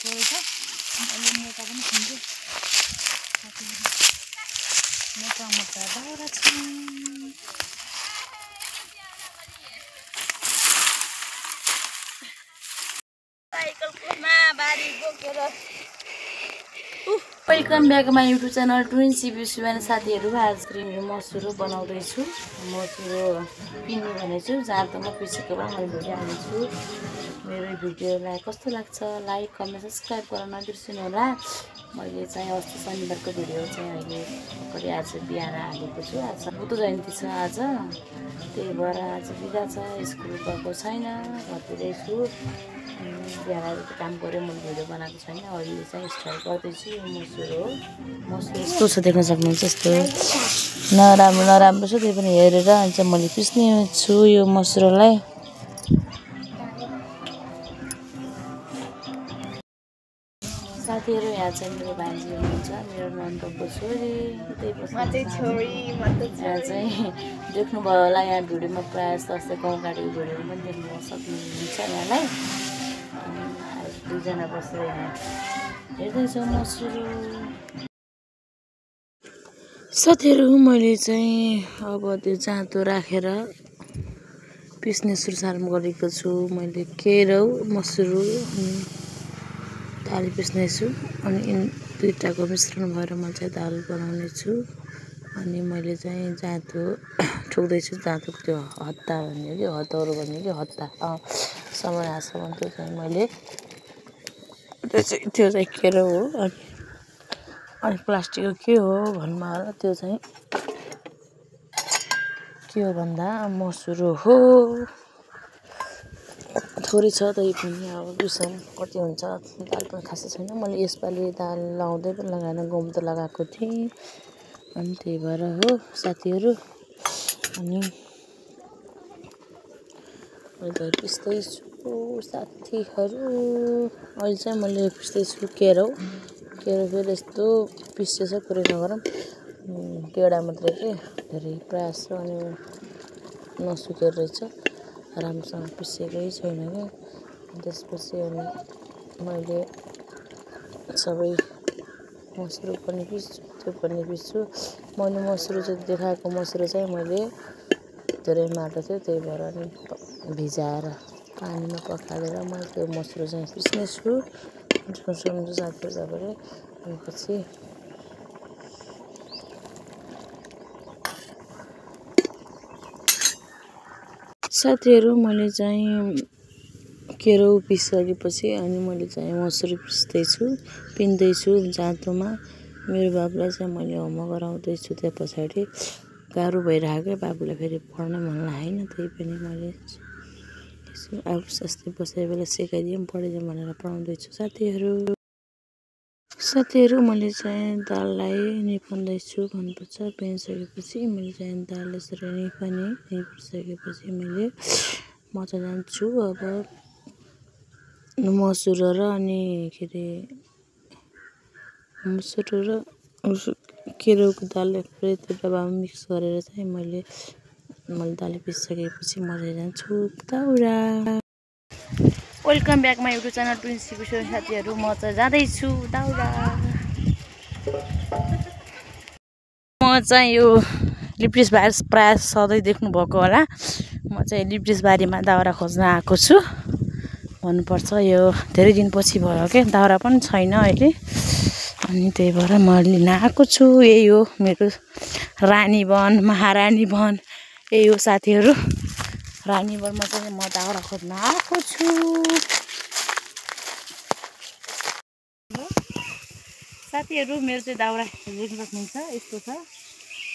रहेछ अलि मोटा पनि खान्छु मोटा मोटा दाउरा छ साइकलमा बारी बोकेर welcome back my YouTube channel twins सिबिसिवान साथीहरू आज मेरो मसुरो बनाउँदैछु मसुरो पिन्नु भनेछु जाँदोमा पिसेको भए मैले भिडियो हाल्छु मेरो भिडियोलाई कस्तो लाग्छ लाइक कमेन्ट सब्सक्राइब गर्न नबिर्सिनु होला मैले चाहिँ अस्ति शनिबारको भिडियो चाहिँ अहिले भर्खरै आज बिहान हालेको छु आज बुद्ध जयन्ती छ आज त्यही भएर आज बिदा छ स्कुल गएको छैन घरतिरै छु बिहान काम गरेँ मैले भिडियो बनाएको छैन अहिले चाहिँ स्टार्ट गर्दैछु यो मसुरो हो मसुरो यस्तो छ देख्न सक्नुहुन्छ यस्तो नराम्रो छ त्यही पनि हेरेर अनि चाहिँ मैले पिस्ने छु यो मसुरोलाई साथीहरू यहाँ चाहिँ मेरो भान्जी हुनुहुन्छ मेरो नन्दको छोरी यहाँ चाहिँ देख्नुभयो होला यहाँ भिडियोमा प्रायः जस्तै गाउँघाटीको भिडियोमा पनि देख्नु सक्नुहुन्छ यहाँलाई दुईजना बसेर यहाँ हेर्दैछौँ मसुरो साथीहरू मैले चाहिँ अब त्यो जाँतो राखेर पिस्ने सुरसार गरेको छु मैले केराउ मसुरो दाल पिस्नेछु अनि दुईटाको मिश्रण भएर म चाहिँ दाल बनाउने छु अनि मैले चाहिँ जाँतो ठोक्दैछु जाँतोको त्यो हत्ता भन्ने कि हतौरो भन्ने कि हत्ता सामान त्यो चाहिँ मैले त्यो चाहिँ केराउ हो अनि प्लास्टिकको के हो भन्नु होला त्यो चाहिँ के हो भन्दा मसुरो हो थोरै छ त्यही पनि अब बिर्सौँ कति हुन्छ दाल पनि खासै छैन मैले यसपालि दाल लाउँदै पनि लगाएन गहुँ त लगाएको थिएँ अनि त्यही भएर हो साथीहरू अनि अहिले पिस्दैछु साथीहरू अहिले चाहिँ मैले पिस्दैछु केराउ फेरि यस्तो पिसेछ पुरै नगरौँ केडा मात्रै के धेरै प्रयास छ अनि नसुकेर रहेछ राम्रोसँग पिसेकै छैन क्या त्यसपछि अनि मैले सबै मसुरो पनि पिस्छु त्यो पनि पिस्छु मैले मसुरो चाहिँ देखाएको मसुरो चाहिँ मैले धेरै माटो थियो त्यही भएर अनि भिजाएर पानीमा पखालेर मैले त्यो मसुरो चाहिँ पिस्नेछु साथीहरू तपाईँले अनि पछि साथीहरू मैले चाहिँ केराउ पिसिसकेपछि अनि मैले चाहिँ मसुरो पिन्दैछु जाँतोमा मेरो बाबुलाई चाहिँ मैले होमवर्क गराउँदैछु त्यो पछाडि गाह्रो भइरहेको बाबुलाई फेरि पढ्न मन लागेन त्यही पनि मैले आफू जस्तै बसेर बेला सिकाइदिउँ पढिदिउँ भनेर पढाउँदैछु साथीहरू मैले चाहिँ दाललाई निपाउँदैछु भन्नुपर्छ पिसिसकेपछि मैले चाहिँ दाल यसरी निपिसकेपछि मैले म चाहिँ जान्छु अब मसुरो र अनि के अरे मसुरो र केराउको दाल पुरै त्यो डब्बामा मिक्स गरेर चाहिँ मैले दाल पिसिसकेपछि म चाहिँ जान्छु दाउरा welcome back my YouTube channel twins सिबिसिवान साथीहरू म चाहिँ जाँदैछु दाउरा म चाहिँ यो लिप्टिस बारी प्रायः सधैँ देख्नुभएको होला म चाहिँ लिप्टिस बारीमा दाउरा खोज्न आएको छु भन्नुपर्छ यो धेरै दिनपछि भयो क्या दाउरा पनि छैन अहिले अनि त्यही भएर म लिन आएको छु यही हो मेरो रानी वन महारानी वन यही हो साथीहरू रानी वनमा चाहिँ म दाउरा खोज्न आएको छु साथीहरू मेरो चाहिँ दाउरा देख्न सक्नुहुन्छ यस्तो छ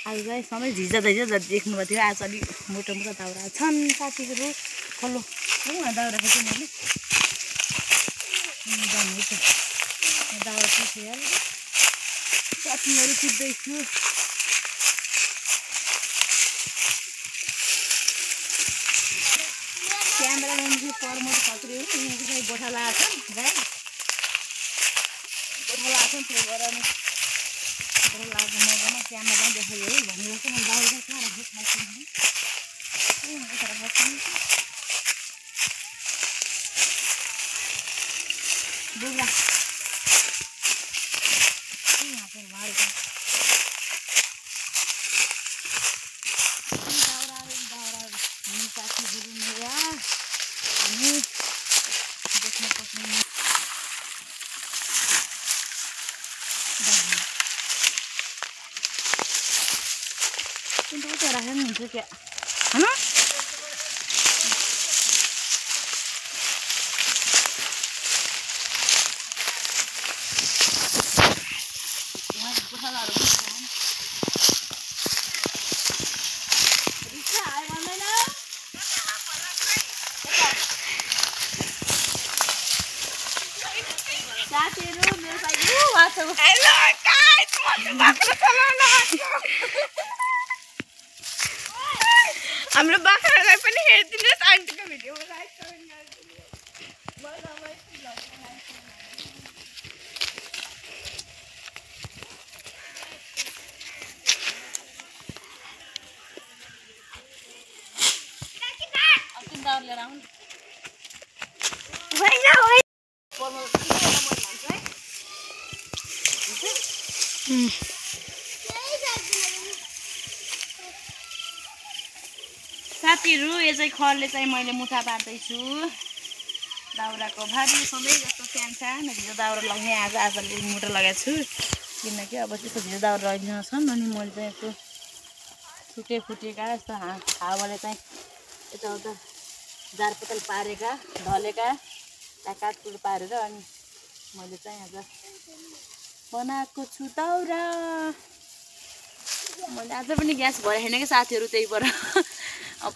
आज चाहिँ सबै झिजादै देख्नुभएको थियो आज अलिक मोटो दाउरा छन् साथीहरू खल्लो दाउरा खोज्छु मैले दाउरा पिसेँ साथीहरू टिप्दैछु क्यामेराम्यान चाहिँ परमोट खत्री हो चाहिँ गोठा लगाएको छ गाई गोठा लगाएको छ त्यही भएर नि गोठा लगाएको मजामा क्यामेरा देखायो है भनेर चाहिँ म दाउरा कहाँ राखेँ थाहा छैन हुन्छ क्या हैन हाम्रो बाख्रालाई पनि हेरिदिनुहोस् आन्टीको भिडियोमा लाइक कमेन्ट साथीहरु यो चाहिँ खरले चाहिँ मैले मुठा पार्दैछु दाउराको भारी सधैँ जस्तो सानो भिडियो दाउरा लगाउने आजले मुठा लगाएको छु किनकि अब त्यस्तो भिडियो दाउरा लगाइदिन छन् अनि मैले चाहिँ यस्तो फुटेका यस्तो हावाले चाहिँ यताउता जारपतल पारेका ढलेका काटकुट पारेर अनि मैले चाहिँ आज बनाएको छु दाउरा मैले आज पनि ग्यास भरे छैन कि साथीहरु त्यही भएर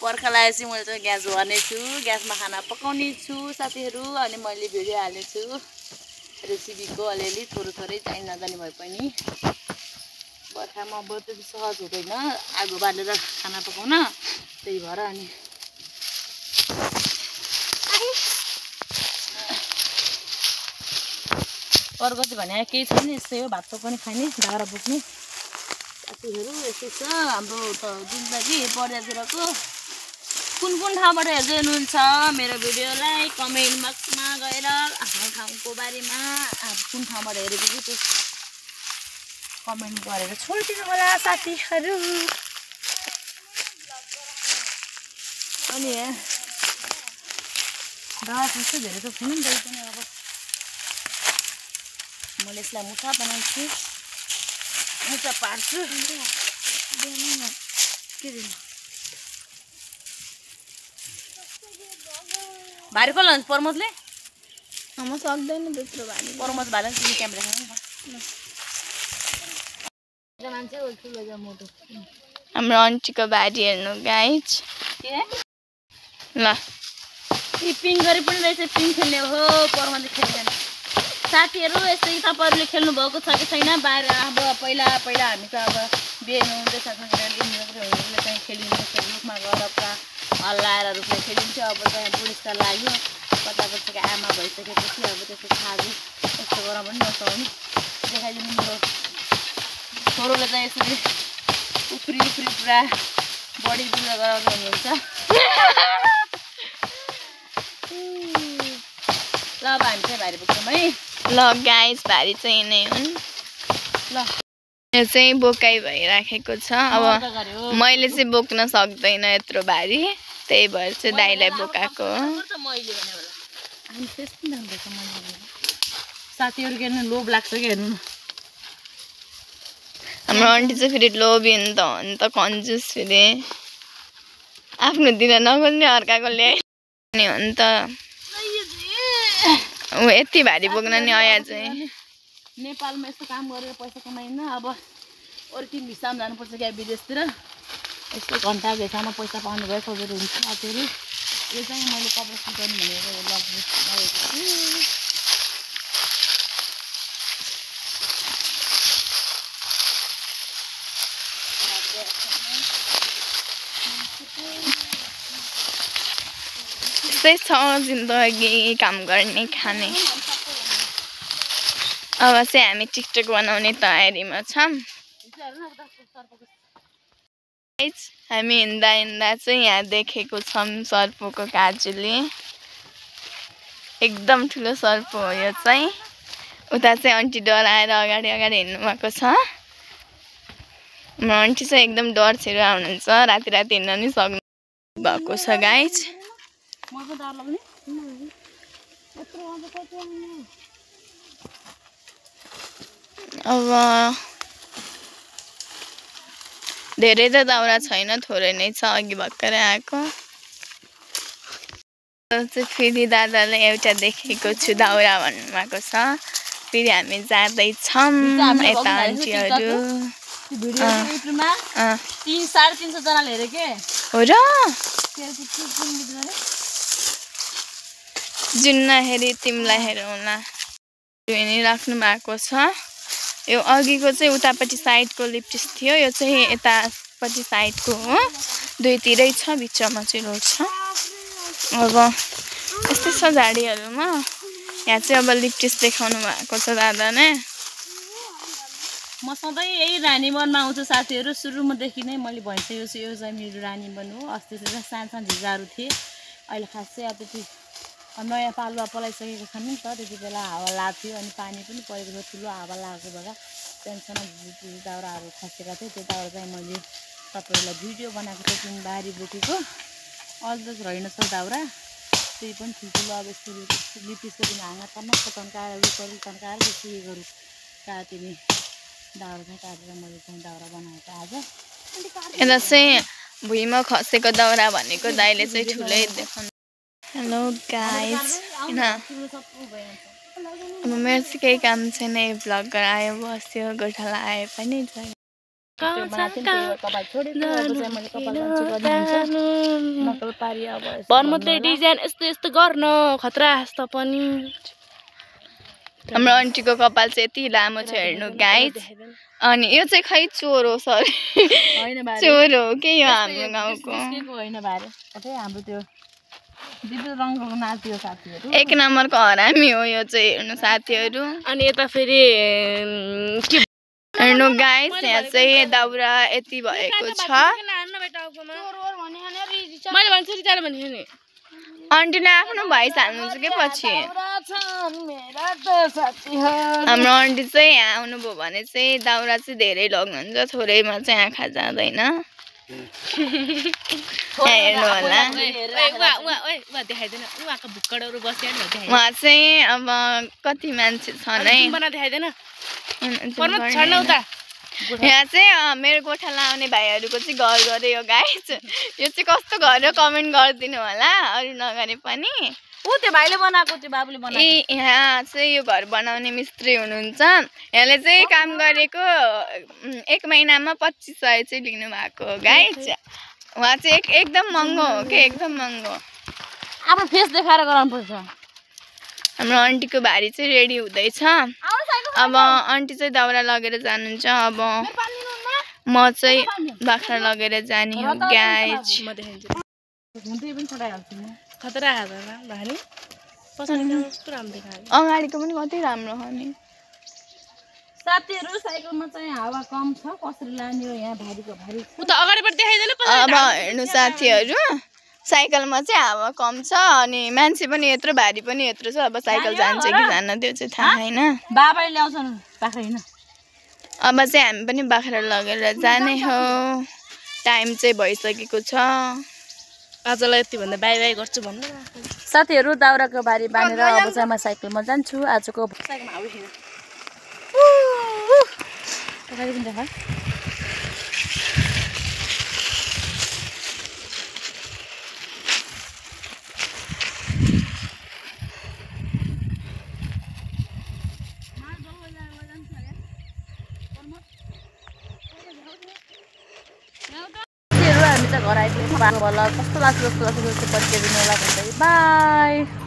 पर्खा लागेपछि मैले चाहिँ ग्यास भर्ने छु ग्यासमा खाना पकाउने छु साथीहरु अनि मैले भिडियो हालेछु रेसिपीको अलिअलि थोरै चाहिँ नजाने भए पनि बर्खामा अब त्यति सहज हुँदैन आगो बालेर खाना पकाउन त्यही भएर अनि अर्को चाहिँ भने केही छैन यस्तै हो भात पनि खाने दाउरा बोक्ने साथीहरु यस्तै छ हाम्रो त जिन्दगी पर्यातिरको कुन ठाउँबाट हेर्दै हुनुहुन्छ मेरो भिडियोलाई कमेन्ट बक्समा गएर आफ्नो ठाउँको बारेमा कुन ठाउँबाट हेरेको कि त्यो कमेन्ट गरेर छोडिदिनु होला साथीहरु अनि दावा त्यस्तो धेरै त छैन नि त पनि अब मैले यसलाई मुठा बनाउँछु मुठा पार्छु के दिनु भारी कसले हुन्छ प्रमोदले म सक्दैन त्यत्रो भारी प्रमोद भाले तिमी क्यामेरा मान्छे हाम्रो आन्टीको बारी हेर्नु गाइज ल पिङ गरे पनि रहेछ पिङ खेल्ने हो प्रमोदले खेल्दैन साथीहरु यस्तै तपाईहरुले खेल्नु भएको छ कि छैन बाहिर अब पहिला हामी त अब बिहे हुँदै साथीहरुले चाहिँ खेलिन्थ्यो रुखमा गएर पुरा हल्लाएर रुखले खेलिन्थ्यो अब चाहिँ बुढेसका लाग्यो कताकताको आमा भइसकेपछि अब त्यस्तो खाजु यस्तो गराउँ पनि नसक्ने देखाइदिनु मेरो छोरोले चाहिँ यसरी उफ्री पुरा बडी बिल्ड गराउनु हुनुहुन्छ ल अब हामी चाहिँ भारी बोक्छौँ है ल गाइस भारी चाहिँ नै हुन् ल यो चाहिँ बोकाइ भइराखेको छ अब मैले चाहिँ बोक्न सक्दैन यत्रो भारी त्यही भएर चाहिँ दाइलाई बोकाएको साथीहरु हेर्नु लोभ लाग्छ कि हेर्नु हाम्रो आन्टी चाहिँ फेरि लोभी नि त कन्जुस फेरि आफ्नो दिन नगर्ने अर्काको ल्याउने हो नि त यति भारी बोक्न नि आया चाहिँ नेपालमा यस्तो काम गरेर पैसा कमाइन अब अर्किन भिसामा जानुपर्छ क्या विदेशतिर यस्तो घन्टा भेसामा पैसा पाउनु भयो सजिलो हुन्छ साथीहरु यो चाहिँ मैले कपडा सुकाउनु भनेर लगेको छु त्यस्तै छ जिन्दगी काम गर्ने खाने अब चाहिँ हामी टिकटक बनाउने तयारीमा छौँ हामी हिँड्दा चाहिँ यहाँ देखेको छौँ सर्पको काजुले एकदम ठुलो सर्प हो यो चाहिँ उता चाहिँ आन्टी डराएर अगाडि हिँड्नु भएको छ हाम्रो आन्टी चाहिँ एकदम डर छिरो आउनुहुन्छ राति हिँड्न नि सक्नु भएको छ गाइज धेरै त दाउरा छैन, थोरै नै छ अघि भर्खरै आएको। फेरि दादाले एउटा देखेको छु दाउरा भन्नुभएको छ। फेरि हामी जाँदैछौँ यता आन्टीहरू। भिडियो युट्युबमा 300-350 जनाले हेरे के हो र जुन नहेरी तिमीलाई हेरौँला राख्नु भएको छ। यो अघिको चाहिँ उतापट्टि साइडको लिप्टिस थियो, यो चाहिँ यतापट्टि साइडको हो। दुईतिरै छ, बिचमा चाहिँ रोड छ। अब यस्तै छ झाडीहरूमा। यहाँ चाहिँ अब लिप्टिस देखाउनु भएको छ दादाले। म सधैँ यही रानीवनमा आउँछु साथीहरू। सुरुदेखि नै मैले भनिसकेको छु, यो चाहिँ मेरो रानीवन हो। अस्ति चाहिँ सानो झिगाहरू थिए, अहिले खास चाहिँ अब त्यति नयाँ पालुवा पलाइसकेको छ नि त। त्यति बेला हावा लाग्थ्यो अनि पानी पनि परेको थियो, ठुलो हावा लागेको भएर टेन्सन झुझु दाउराहरू खसेका थियो। त्यो दाउरा चाहिँ मैले तपाईँहरूलाई भिडियो बनाएको थिएँ, जुन बारी बोकेको। अहिले त रहेनछ दाउरा, त्यही पनि ठुल्ठुलो अब यस्तो लिप्टिसको दिन हाँगा तन्नक्क तन्काएर रुखहरू तन्काएर त्यस्तो उयो गरौँ काटिने दाउरा चाहिँ काटेर मैले चाहिँ दाउरा बनाएको आज। यता चाहिँ भुइँमा खसेको दाउरा भनेको दाइले चाहिँ ठुलै देखाउनु। हेलो गाइस, होइन अब मेरो चाहिँ केही काम छैन। यो भ्लगर आयो बस्यो, गोठाला आयो पनि मात्रै डिजाइन यस्तो यस्तो गर्न खतरा जस्तो पनि। हाम्रो आन्टीको कपाल चाहिँ यति लामो छ हेर्नु गाइस। अनि यो चाहिँ खै चोर हो, सरी चोर हो के यो हाम्रो गाउँको होइन भारे हाम्रो त्यो दिपल रङको नाति हो साथीहरू। एक नम्बरको हरामी हो यो चाहिँ हेर्नु साथीहरू। अनि यता फेरि हेर्नु गाइस, यहाँ चाहिँ दाउरा यति भएको छ। मैले भन्छु रिचाले भनेको नि आन्टीले आफ्नो भाइस हाल्नुहुन्छ के पछि। हाम्रो आन्टी चाहिँ यहाँ आउनुभयो भने चाहिँ दाउरा चाहिँ धेरै लग्नुहुन्छ, थोरैमा चाहिँ आँखा जाँदैन। हेर्नु होला उहाँ चाहिँ अब कति मान्छे छन् है। यहाँ चाहिँ मेरो गोठाला आउने भाइहरूको चाहिँ घर गरे यो गाइस। यो चाहिँ कस्तो घर हो कमेन्ट गरिदिनु होला, अरू नगरे पनि। त्यो भाइले बनाएको, त्यो बाबुले बनाएको। यहाँ चाहिँ यो घर बनाउने मिस्त्री हुनुहुन्छ। यहाँले चाहिँ काम गरेको 1 महिनामा 2500 चाहिँ लिनु भएको हो गाइस। उहाँ चाहिँ एकदम महँगो हो कि, एकदम महँगो। आफ्नो फेस देखाएर गराउनुपर्छ। हाम्रो आन्टीको भारी चाहिँ रेडी हुँदैछ। अब आन्टी चाहिँ दाउरा लगेर जानुहुन्छ। अब म चाहिँ बाख्रा लगेर जाने हो गाइस। अगाडिको पनि कति राम्रो हो नि साथीहरू। साइकलमा चाहिँ हावा कम छ, कसरी लाने हो यहाँ भारीको भारी। अब हेर्नु साथीहरू, साइकलमा चाहिँ हावा कम छ अनि मान्छे पनि यत्रो भारी पनि यत्रो छ। अब साइकल जान्छ कि जान्न त्यो चाहिँ थाहा छैन। बाबाले ल्याउँछन् बाख्रा हैन। अब चाहिँ हामी पनि बाख्रा लगेर जाने हो। टाइम चाहिँ भइसकेको छ। आजलाई यति भन्दा बाई बाई गर्छु भन्नु साथीहरू। दाउराको भारी बानेर अब चाहिँ म साइकलमा जान्छु। आजको साइकलमा हावा छैन। हामी चाहिँ घर आइपुग्नु भएको होला। कस्तो लाग्छ जस्तो पड्किदिनु होला भन्दै बाई।